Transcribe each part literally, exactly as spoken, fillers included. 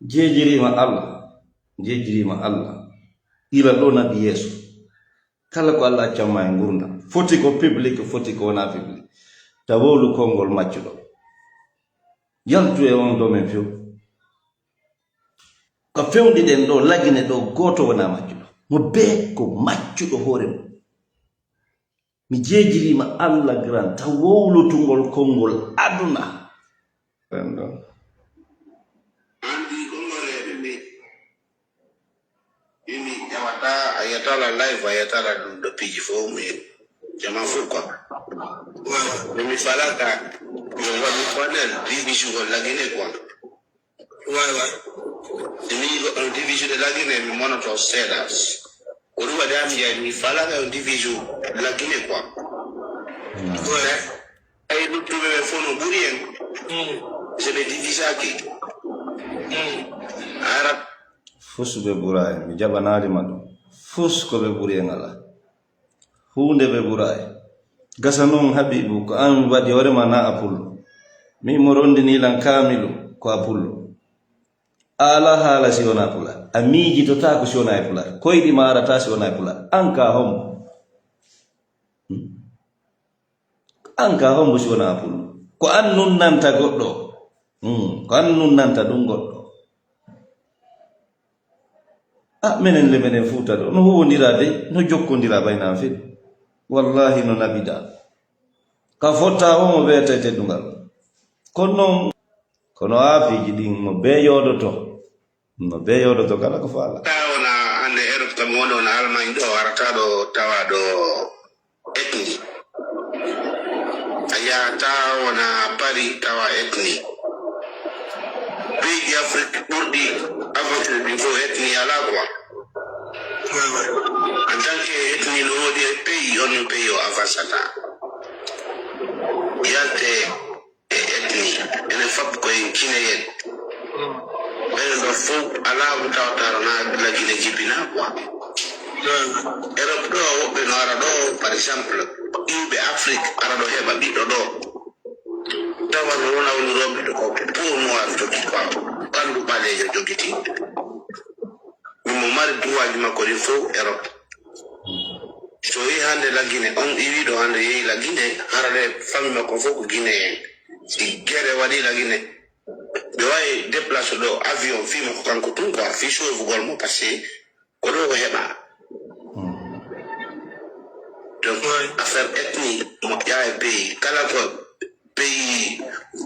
Jeejiriima Allah, jeejiriima Allah. Ila ɗo naɓi yeeso. Kala ko Allah accamma e ngurndan, foti ko public, foti ko wona public. Ta wowlu konngol maccuɗo. Yaltu e on domaine few. Ko fewndi ɗen ɗo, Lagine ɗo, gooto wona maccuɗo. Mo bee ko maccuɗo hoore mum. Mi jeejiriima Allah grand, ta wowlutugol konngol aduna. Ɗen ɗo. Anndi konngol e ɗum ni. Mimi ƴamata, a yiyata la live, a yiyata la ɗum ɗo piiji fof, mi jama fof quoi. Voilà. Mimi falaka, mi waɗi panel, division ko Lagine quoi. Waay, waay. Emi yiɗi goɗɗo division de Lagine, mi monoto seeɗa. Ko ɗum waɗi ami jey mi falaka on division Lagine quoi. Waay. Ay luttuɓe ɓe fof no ɓuri en. Mm. So ɓe divisaaki. Mm. Ara. Fus ɓe ɓura en, mi jaɓanaali ma ɗum. Fus ko ɓe ɓuri en alaa. Huunde ɓe ɓuraay. Gasa noon, Habiibu, ko aan waɗi hoore ma naa a pullo. Miin mo ronndinii lan kaamilu ko a pullo. A alaa haala si wonaa pulaar. A miijitotaako si wonaa e pulaar. Koyɗi ma arataa si wonaa e pulaar. Aan ka hombo? Hmm? Aan ka hombo si wonaa a pullo? Ko aan nunnanta goɗɗo. Hmm, ko aan nunnanta ɗum goɗɗo. A, menen le, menen Fuuta ɗo, no huwondiraa de, no jokkondira ɓay nan fed. Wallahi no naɓiɗaa. Ka fotta o mo weete teddungal. Kono noon, kono aafiiji ɗin mo bee yoodoto. Mo bee yoodoto kala ko faala. Taa wona hannde Europe kam woni wona Allemagne ɗo, arata ɗo tawa ɗo ethnie. A yahataa wona Paris tawa ethnie. Pays d'Afrique ɓurɗi avancé ɗin fof ethnie alaa quoi. En tant que ethnie no woodi e pays, on no pays o avancata. Yalte e ethnie, enen fop ko en Guinéen. Ɓen ɗo fof alaa mo tawata na Lagine jibinaa quoi. Europe ɗo, woɓɓe no ara ɗo, par exemple, iwɓe Afrique ara ɗo heɓa ɓiɗɗo ɗo. Tawa no wona woni rewɓe ɗo ko peau noir jogii quoi, ɓanndu ɓaleejo jogiti. Min mo mari droit ji makko ɗin fof Europe. So yehi hannde Lagine, on iwi ɗo hannde yehi Lagine, harare famille makko fof ko Guinéen. Si gere waɗi Lagine, ɓe waawi déplacé ɗo avion, fii makko kanko tun quoi, fii sovugol mo, parce que ko ɗo ko heɓa. Donc, affaire ethnie, moƴƴaa e pays. Kala ko pays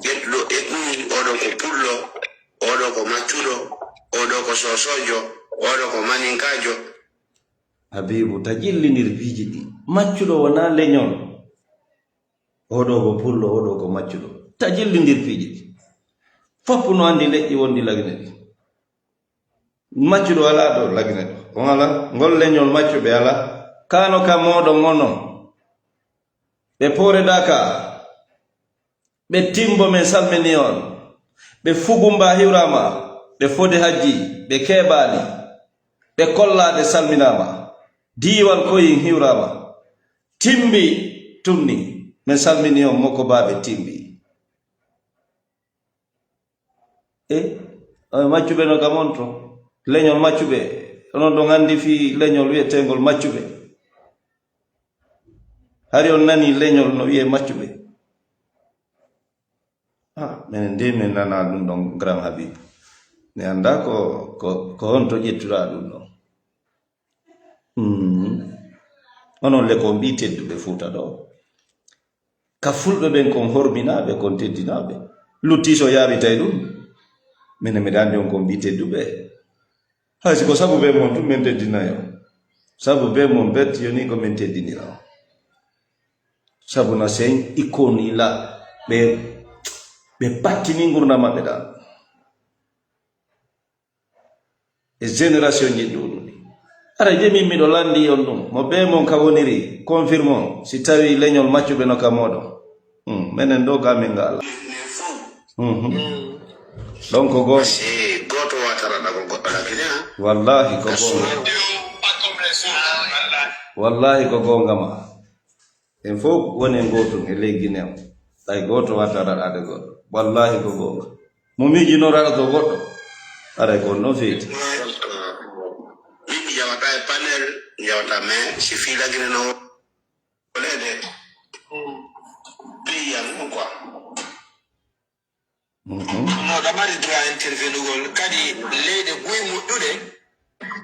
ƴettuɗo ethnie, oɗo ko pullo, oɗo ko maccuɗo, oɗo ko sosojo, oɗo ko maninkaajo. Habiibu, ta jillindir piiji ɗi. Maccuɗo wonaa leñol. Oɗo ko pullo, oɗo ko maccuɗo. Ta jillindir piiji ɗi. Fop no anndi leƴƴi wonɗi Lagine ɗi. Maccuɗo alaa ɗo Lagine ɗo. On alaa? Ngol leñol maccuɓe alaa. Kano ka mooɗon onon. Ɓe Pooredaaka. Ɓe Timbo, min salmini on. Ɓe Fugumba hiwraama. Ɓe Fode Hajji. Ɓe Keebaali. Ɓe Kollaaɗe salminaama. Diiwal Koyin hiwraama. Timbi Tunni. Min salmini on, Moko Baaɓe Timbi. E, e, maccuɓe no kam on to. Leñol maccuɓe. Onon ɗon anndi fii leñol wi'eteengol maccuɓe. Hari on nani leñol no wi'ee maccuɓe. Ah, minen de min nanaa ɗum ɗon, Grand Habib. Mi anndaa ko, ko, ko honto ƴettuɗaa ɗum ɗon. Hmm. Onon le ko on ɓii tedduɓe Fuuta ɗo. Ka fulɓe ɓen kon horminaaɓe, kon teddinaaɓe. Lutti so yaaɓitay ɗum. Minen miɗa anndi on kon ɓii tedduɓe. Hay si ko sabu bee mon tun min teddinay on. Sabu bee mon bet yoni ko min teddinira on. Sabu na sen ikon ila ɓe, ɓe battini ngurndan maɓɓe ɗan. E génération ji ɗuuɗuɗi. Ara je min miɗo lanndi on ɗum. Mo bee mon ka woniri, confirme on. Si tawi leñol maccuɓe no ka mooɗon. Hmm, menen ɗo ga min nga Allah. Mhm. Ɗon ko goonga. Si gooto waatara ɗaɓol goɗɗo lagine, ha? Wallahi ko goonga. Wallahi ko goonga ma. En fof wonen gootum e ley Gine on. Hay gooto waatara ɗaade goɗɗo. Wallahi ko goonga. Mo miijinoo raɗoto goɗɗo. Aray ko on ɗon feyti. Min mi yawata e panel, mi yawata, mais si fii lagine no leɗe. Piyan quoi. No ɗa mari droit intervenugol kadi leyɗe buy moƴƴuɗe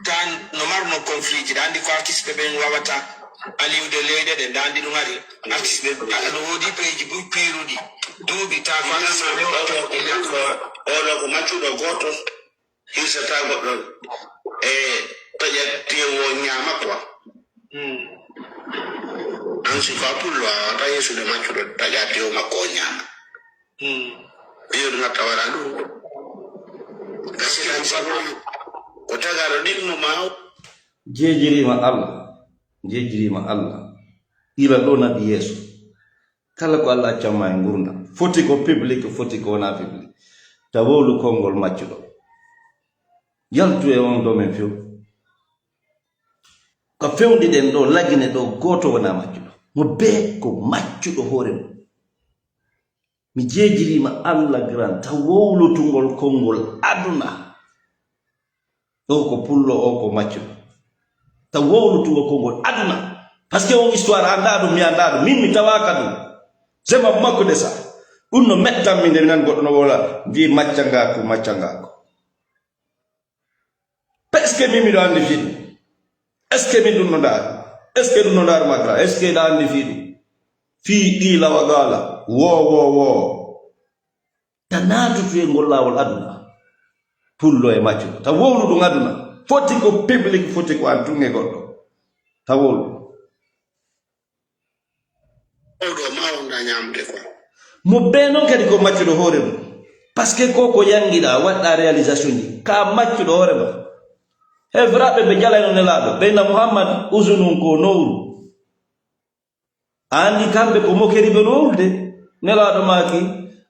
tan no marno conflit ji. Ɗa anndi ko artiste ɓe ɓen wawata aliwde leyɗe ɗen. Ɗa anndi ɗum ari artiste ɓe aɗa no woodi peeji buy piiruɗi duuɓi ta ko artiste ɓe wawata. Oɗo ko maccuɗo gooto hirsata goɗɗo e taƴa tewo ñaama quoi. An si ko a pullo a wawata yeesude maccuɗo taƴa tewo makko o ñaama. Iyo ɗum hatta wara ɗum. Gasiɗan sabu ko tagaɗo ɗimmo ma. Jeejiriima Allah, jeejiriima Allah. Ila ɗo naɓi yeeso. Kala ko Allah accamma e ngurndam, foti ko public, foti ko wona public. Ta wowlu konngol maccuɗo. Yaltu e on domaine few. Ko fewndi ɗen ɗo, lagine ɗo, gooto wona maccuɗo. Mo bee ko maccuɗo hoore mum. Mi jeejiriima Allah grand, ta wowlutungol konngol aduna. O ko pullo, o ko maccuɗo. Ta wowlutungol konngol aduna. Parce que on histoire anndaa ɗum, mi anndaa ɗum. Min mi tawaaka ɗum. Sema makko de sa. Ɗum no mettan mi nde mi nan goɗɗo no wola. Mbi maccangaaku, maccangaaku. Est-ce que min miɗo anndi fii ɗum? Est-ce que min ɗum no ndaari? Est-ce que ɗum no ndaari ma grand? Est-ce que ɗa anndi fii ɗum? Fii ɗi lawa gaala. Wo, wo, wo. Ta naatutu e ngol laawol aduna. Pullo e maccuɗo. Ta wowlu ɗum aduna. Foti ko public, foti ko an tun e goɗɗo. Ta wowlu. Oɗo ma wonda ñamde quoi. Mo bee noon kadi ko maccuɗo hoore mum. Parce que ko ko yanngiɗa, waɗɗa réalisation ji. Ka maccuɗo hoore ma. Heferaaɓe ɓe jalayno Nelaaɗo. Ɓe na Muhammad uzunun ko nowru. A anndi kamɓe ko mokeri ɓe wowlude. Nelaaɗo maaki,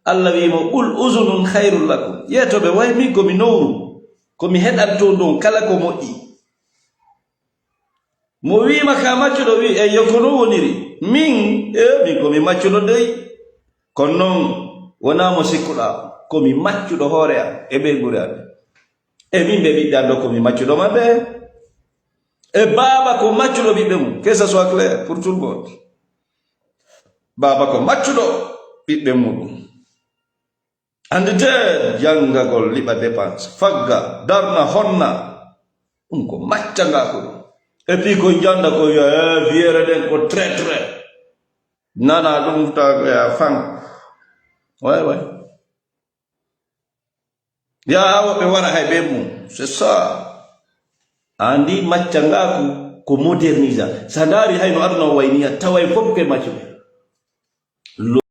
Allah wi'i mo, "Qul uzunun khairul lakum." Yeeto ɓe, way min ko mi nowru. Ko mi heɗanto ɗon kala ko moƴƴi. Mo wi'ima ka maccuɗo, wi, "Eyyo, ko non woniri. Min, e, min ko mi maccuɗo dey. Kono non, wonaa mo sikkuɗaa. Ko mi maccuɗo hoore am, e ɓeynguure am. E min ɓe ɓiɓɓe am ɗo, ko mi maccuɗo maɓɓe." E baaba ko maccuɗo ɓiɓɓe mum. Que ça soit clair pour tout le monde. Baaba ko maccuɗo ɓiɓɓe muɗum. Annditee janngagol, liɓa dépense, fagga, darna, honna. Ɗum ko maccangaaku ɗum. Et puis ko njannda ko wiya, "Eh, viyeere ɗen ko traître." Nana ɗum ta ko ya fan. Way, way. Ya woɓɓe wara hay ɓe mum. C'est ça. Anndi maccangaaku ko modernisa. Sa ndaari hay no aduna o wayni, a taway fof koye maccuɓe.